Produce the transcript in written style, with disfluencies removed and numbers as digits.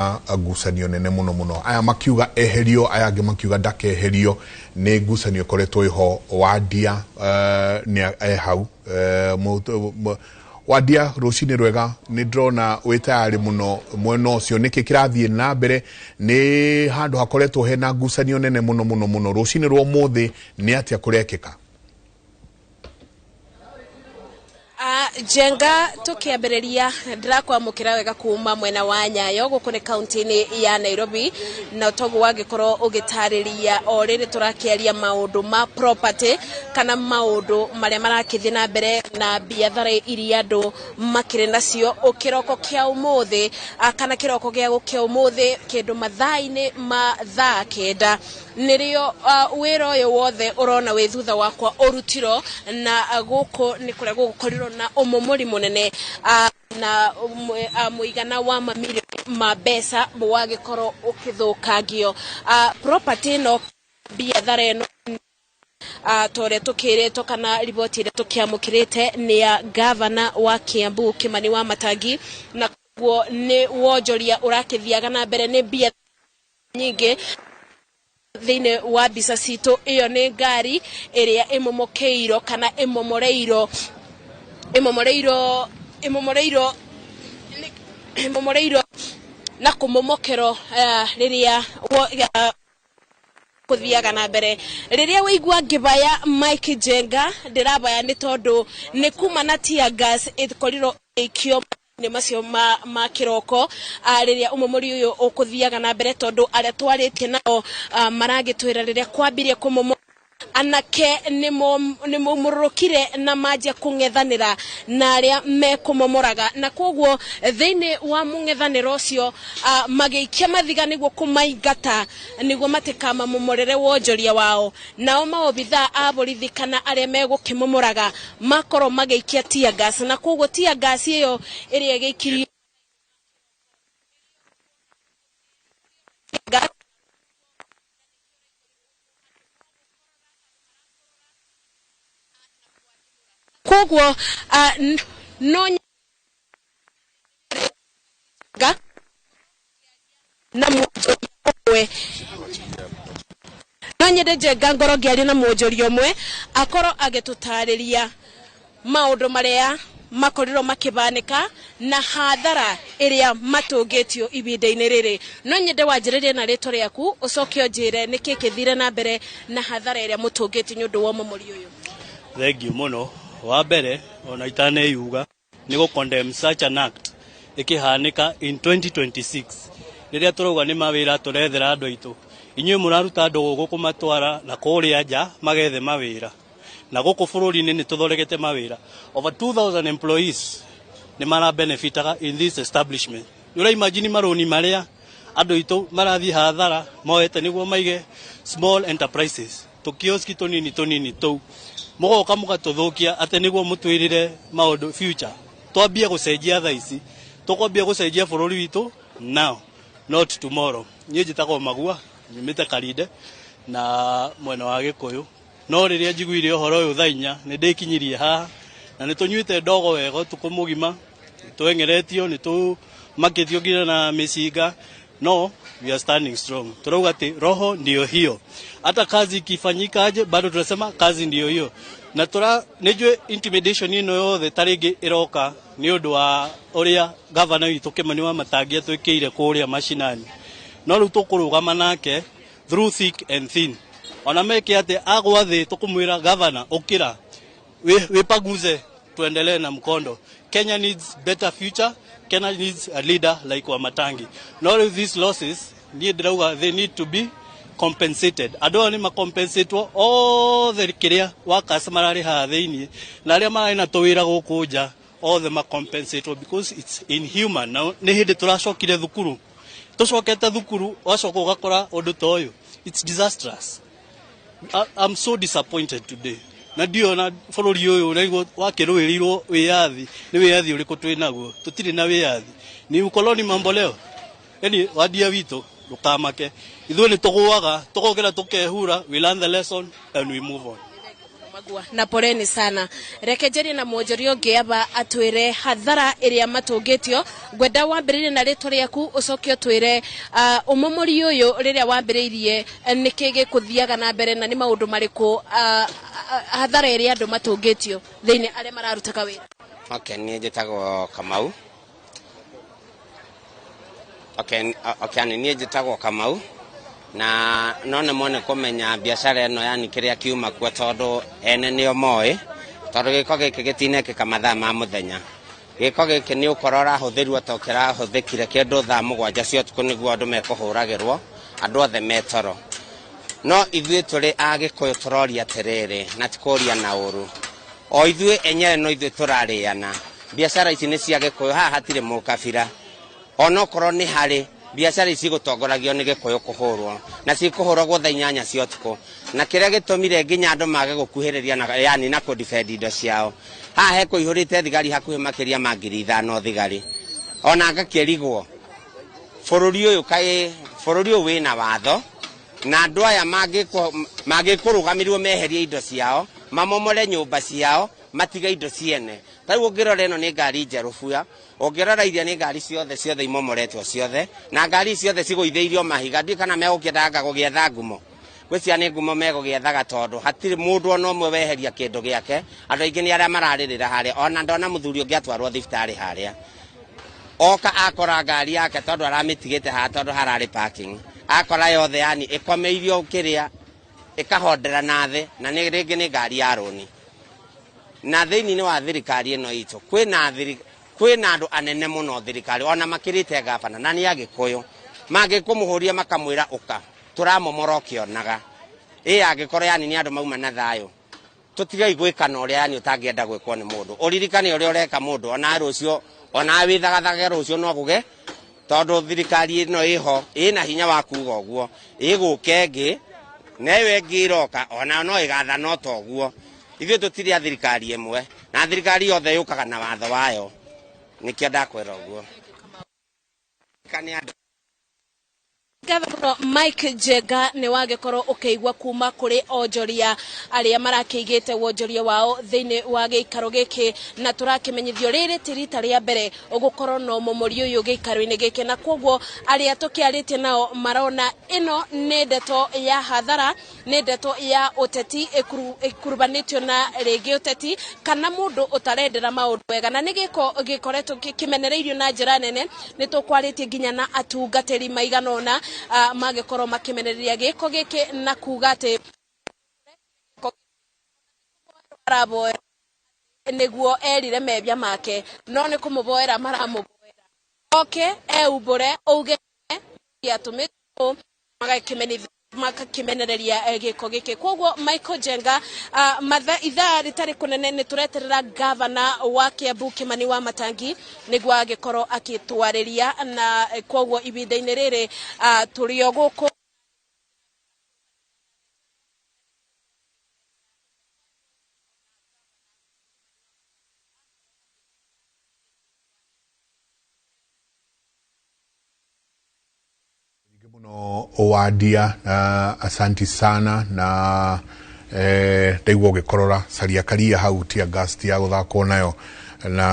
Ngucanio nene muno muno, aya makiuga eherio, aya angĩ makiuga ndakeherio. Nĩ ngucanio ĩkoretwo ĩho. Wandia nĩ e hau. Wandia, rũcinĩ rwega. Nĩ ndĩrona wĩ tayarĩ mũno mwena ũcio. Nĩkĩ kĩrathiĩ na mbere? Nĩ handũ hakoretwo hena ngucanio nene mũno mũno mũno. Rũcinĩ rwa ũmũthĩ nĩ atĩa kũrekĩka? Njenga, tukiambĩrĩria ndĩrakwamũkĩra wega kuma mwena wa Nyayo gũkũ nĩ kaunti-inĩ ya Nairobi, na toguo wangĩkorwo ũgĩtarĩria, o rĩrĩ tũrakĩaria maũndũ ma property kana maũndũ marĩa marakĩthiĩ na mbere na biathara iria andũ makĩrĩ nacio. Kĩroko kĩa ũmũthĩ, kana kĩroko gĩa gũkĩa ũmũthĩ, kĩndũ mathaa-inĩ ma thaa 9, nĩrĩo wĩra ũyũ wothe ũrona wĩ thutha wakwa ũrutirwo, na gũkũ nĩ kũrĩa gũgũkorirwo na ũmomori mũnene, na mũigana wa mamirioni ma mbeca wagĩkorwo ũkĩthũkangio. Property ĩno, biathara ĩno, ta ũrĩa tũkĩrĩtwo kana riboti ĩrĩa tũkĩamũkĩrĩte, nĩ ya gavana wa Kiambu Kimani wa Matangi, na koguo nĩ wonjoria ũrakĩthiaga na mbere, nĩ mbia nyingĩ. Thĩinĩ wa mbica citũ, ĩyo nĩ ngari ĩrĩa ĩmomokeirwo kana ĩmomoreirwo ĩmomoreirwo ĩmomoreirwo ĩmomoreirwo na kũmomokerwo rĩrĩa kũthiaga na mbere. Rĩrĩa wĩigua ngĩbaya Mike Njenga, ndĩrabaya nĩ tondũ nĩ kuma na tear gas ĩkorirwo ĩikio nĩ macio ma kĩroko, rĩrĩa ũmomori ũyũ ũkũthiaga na mbere, tondũ arĩa twarĩtie nao maragĩtwĩra rĩrĩa kwambirie kũmomo, anake nĩ maumũrũrũkire na manjia kũng'ethanĩra na arĩa mekũmomoraga, na koguo thĩinĩ wa mũng'ethanĩro ũcio magĩikia mathiga nĩguo kũmaingata nĩguo matikamamomorere wonjoria wao. Nao maobithaa a borithi kana arĩa megũkĩmomoraga makorwo magĩikia tear gas, na koguo tear gas ĩyo ĩrĩa ĩgĩikirio gas. Koguo no ga na mwonjoria ũmwe, no nyende Njenga ngorwo ngĩaria na mwonjoria ũmwe akorwo agĩtũtarĩria maũndũ marĩa makorirwo makĩbanĩka na hathara ĩrĩa matũngĩtio ihinda-inĩ rĩrĩ. No nyende wanjĩrĩrie na rĩtwa rĩaku, ũcoke ũnjĩre nĩkĩ kĩthire na mbere na hathara ĩrĩa mũtũngĩtio nĩ ũndũ wa ũmomori ũyũ. Thengiũ mũno. Wa mbere, ona itaneyuga, nĩ gũ condemn such an act ĩkĩhanĩka in 2026, rĩrĩa tũrauga nĩ mawĩra tũrethera andũ aitũ. Inyuĩ mũraruta andũ gũkũ kũmatwara na kũrĩa nja magethe mawĩra, na gũkũ bũrũri-inĩ nĩ tũthondekete mawĩra. Over 2000 employees nĩ marabenefitaga in this establishment. Nĩ ũra imagine marũni marĩa andũ aitũ marathiĩ hathara moete nĩguo maige small enterprises, tũkioski tũnini tũnini tũu, mũgoka mũgatũthũkia atĩ nĩguo mũtwĩrĩre maũndũ future. Twambie gũcenjia thaa ici, tũkwambia gũcenjia bũrũri witũ now, not tomorrow. Niĩ njĩtagwo Magua, nyumĩte Karinde na mwena wa Gĩkũyũ, no rĩrĩa njiguire ũhoro ũyũ thaa 4, nĩ ndĩkinyirie haha, na nĩ tũnyuĩte ndogo wega ũtukũ mũgima, nĩ tweng'eretio, nĩ tũmakĩtio nginya na mĩcinga, no we are standing strong. Turauga ati roho ndio hiyo, hata kazi ikifanyika aje, bado tunasema kazi ndio hiyo. Na tura nĩnjũĩ intimidation ĩno yothe ta rĩngĩ ĩroka nĩ ũndũ wa ũrĩa gavana witũ Kimani wa Matangi atwĩkĩire kũrĩa mashinani, no rĩu tũkũrũgama nake through thick and thin. Ona meke atĩ agwa thĩ, tũkũmwĩra, "Gavana, ũkĩra wĩpaguze, tuendelee na mkondo." Kenya needs better future. Kenya needs a leader like Wamatangi. No rĩu these losses, niĩ ndĩrauga they need to be compensated. Andũ aya nĩ macompensatwo othe, kĩrĩa workers mararĩ haha thĩinĩ na arĩa mararĩ na tũwĩra gũkũ nja, othe macompensatwo, because it's inhuman. Na nĩ hĩndĩ tũracokire thukuru, tũcokete thukuru wacoka ũgakora ũndũ ta ũyũ. It's disastrous. I'm so disappointed today, na ndiona bũrũri ũyũ ũraigwo wakĩrũĩrĩirwo wĩyathi. Nĩ wĩyathi ũrĩkũ twĩ naguo? Tũtirĩ na wĩyathi, ni ukoloni mambo leo. Yani wandia witũ, ndũkamake, ithuĩ nĩ tũgũaga, tũgokĩra, tũkehura. We learn the lesson and we move on. Na poleni sana. Reke njarie na mwonjoria ũngĩ aba atwĩre hathara ĩrĩa matũngĩtio. Ngwenda wambĩrĩrie na rĩtwa rĩaku ũcoke ũtwĩre ũmomori ũyũ rĩrĩa wambĩrĩirie nĩkĩ gĩkũthiaga na mbere na nĩ maũndũ marĩkũ hathara ĩrĩa andũ matũngĩtio thĩinĩ arĩa mararutaga wĩra. Okay, niĩ njĩtagwo Kamau. Okay, niĩ njĩtagwo Kamau na no nemwo nĩ kũmenya biacara ĩno yani kĩrĩa kiuma kuo tondũ ene nĩo moĩ, tondũ gĩko gĩkĩ gĩtinekĩka mathaa ma mũthenya. Gĩko gĩkĩ nĩ ũkora ũrahũthĩrwo ta kĩrahũthĩkire kĩndũ thaa 7 cia ũtukũ nĩguo andũ mekũhũragĩrwo, andũ othe metoro. No ithuĩ tũrĩ a Gĩkũyũ tũroria atĩrĩrĩ, na ti kũria na ũru. O ithuĩ enyewe no ithuĩ tũrarĩana. Biacara ici nĩ cia Gĩkũyũ, haha hatirĩ mũkabira. Onokorwo nĩ harĩ biacara ici gũtongoragio nĩ Gĩkũyũ kũhũrwo, na cikũhũragwo thaa 8 cia ũtukũ. Na kĩrĩa gĩtũmire nginya andũ mage gũkuhĩrĩria na yani na kũ-defend indo ciao, haha hekũihũrĩte thigari hakuhĩ makĩria ma 5,000 thigari. Ona ngakĩrigwo bũrũri ũyũ kaĩ bũrũri ũyũ wĩna watho, na andũ aya mangĩkũrũgamĩrĩrwo meherie indo ciao, mamomore nyũmba ciao, matige indo ciene. Ta rĩu ũngĩrora ĩno nĩ ngari njerũ buya, ũngĩrora iria nĩ ngari ciothe ciothe imomoretwo ciothe, na ngari ciothe cigũithĩirio mahiga. Ndiũĩ kana megũkĩendaga gũgĩetha ngumo. Ngwĩciria nĩ ngumo megũgĩethaga tondũ hatirĩ mũndũ ona ũmwe weheria kĩndũ gĩake. Andũ aingĩ nĩ arĩa mararĩrĩra harĩa, ona ndona mũthuri ũngĩ atwarwo thibitarĩ harĩa. Oka akora ngari yake tondũ aramĩtigĩte haha tondũ hararĩ parking. Akora yothe yani ĩkomeirio kĩrĩa ĩkahondera na thĩ, na nĩ rĩngĩ nĩ ngari ya rũni. Na thĩinĩ wa thirikari ĩno itũ kwĩna andũ anene mũno thirikari ona makĩrĩte gavana na nĩ Agĩkũyũ. Mangĩkũmũhũria makamwĩra ũka, tũramomora ũkĩonaga. Ĩ angĩkorwo yani nĩ andũ mauma na thayũ, tũtigei gwĩkana ũrĩa yani ũtangĩenda gwĩkwo nĩ mũndũ. Ũririkane ũrĩa ũreka mũndũ, ona rũciũ, ona wĩthagathage rũciũ no gũge, tondũ thirikari ĩno ĩho ĩna hinya wa kuga ũguo, ĩgũka ĩngĩ na ĩyo ĩngĩ ĩroka ona no ĩgathana o ta ũguo. Ithuĩ tũtirĩ a thirikari ĩmwe, na thirikari yothe yũkaga na watho wayo. Nĩkĩo ndakwĩra ũguo. Governor Mike Njenga nĩ wagĩkorwo ũkĩigua kuma kũrĩ onjoria arĩa marakĩigĩte wonjoria wao thĩinĩ wa gĩikaro gĩkĩ, na tũrakĩmenyithio rĩrĩ ti rita rĩa mbere ũgũkorwo na ũmomori ũyũ gĩikaro-inĩ gĩkĩ, na koguo arĩa tũkĩarĩtie nao marona ĩno nĩ ndeto ya hathara, nĩ ndeto ya ũteti ĩkurubanĩtio na rĩngĩ ũteti kana mũndũ ũtarendera maũndũ wega, na nĩ gĩko gĩkoretwo kĩmenereirio na njĩra nene. Nĩ tũkwarĩtie nginya na atungatĩri maigana ũna magĩkorwo makĩmenereria gĩko gĩkĩ na kuga atĩ maraboera nĩguo erire mebia make, no nĩ kũmũboera maramũboera oke eumbũre auge atũmĩtwo magakĩmenereria gĩko gĩkĩ. Koguo Michael Njenga, mathaa ithaa rĩtarĩ kũnene nĩ tũreterera gavana wa Kiambu Kimani wa Matangi nĩguo agĩkorwo akĩtwarĩria, na koguo ihinda-inĩ rĩrĩ tũrĩ o gũkũ. Owadia, asanti sana na ndaigua ũgĩkorora caria karia hau tia gas tia gũthakwo nayo na.